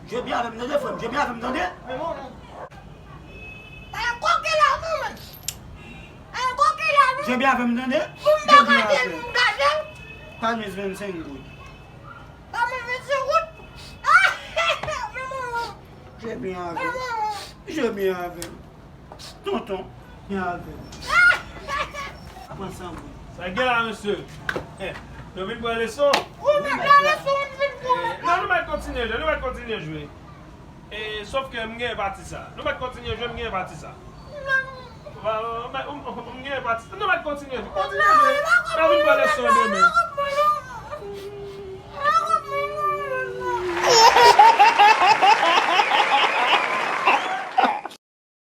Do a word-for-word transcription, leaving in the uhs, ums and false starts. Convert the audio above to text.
Jwe byen avè m, tande, frè m. Jwe byen avè m, tande. Pa koke la, manman. Pa koke la, non. Jwe byen avè m, tande. Pou m pa gade l, pou m gade l. Pa nwiz vennsenk goud. Pa mwen vennsenk goud. Jwe byen avè m. Jwe byen avè m. Tonton, byen avè m. Pran san goud. Sa gen la, mesye? Eh, nou vin pran leson? Wi, men pran leson, nou vin pran. Eh, non, nou mèt kontinye jwe, nou mèt kontinye jwe. Eh, sòf ke m gen pati sa. Nou mèt kontinye jwe, m gen pati sa. Ba, m, m, m, m gen pati sa. Nou mèt kontinye jwe. Kontinye jwe. N a vin pran leson demen.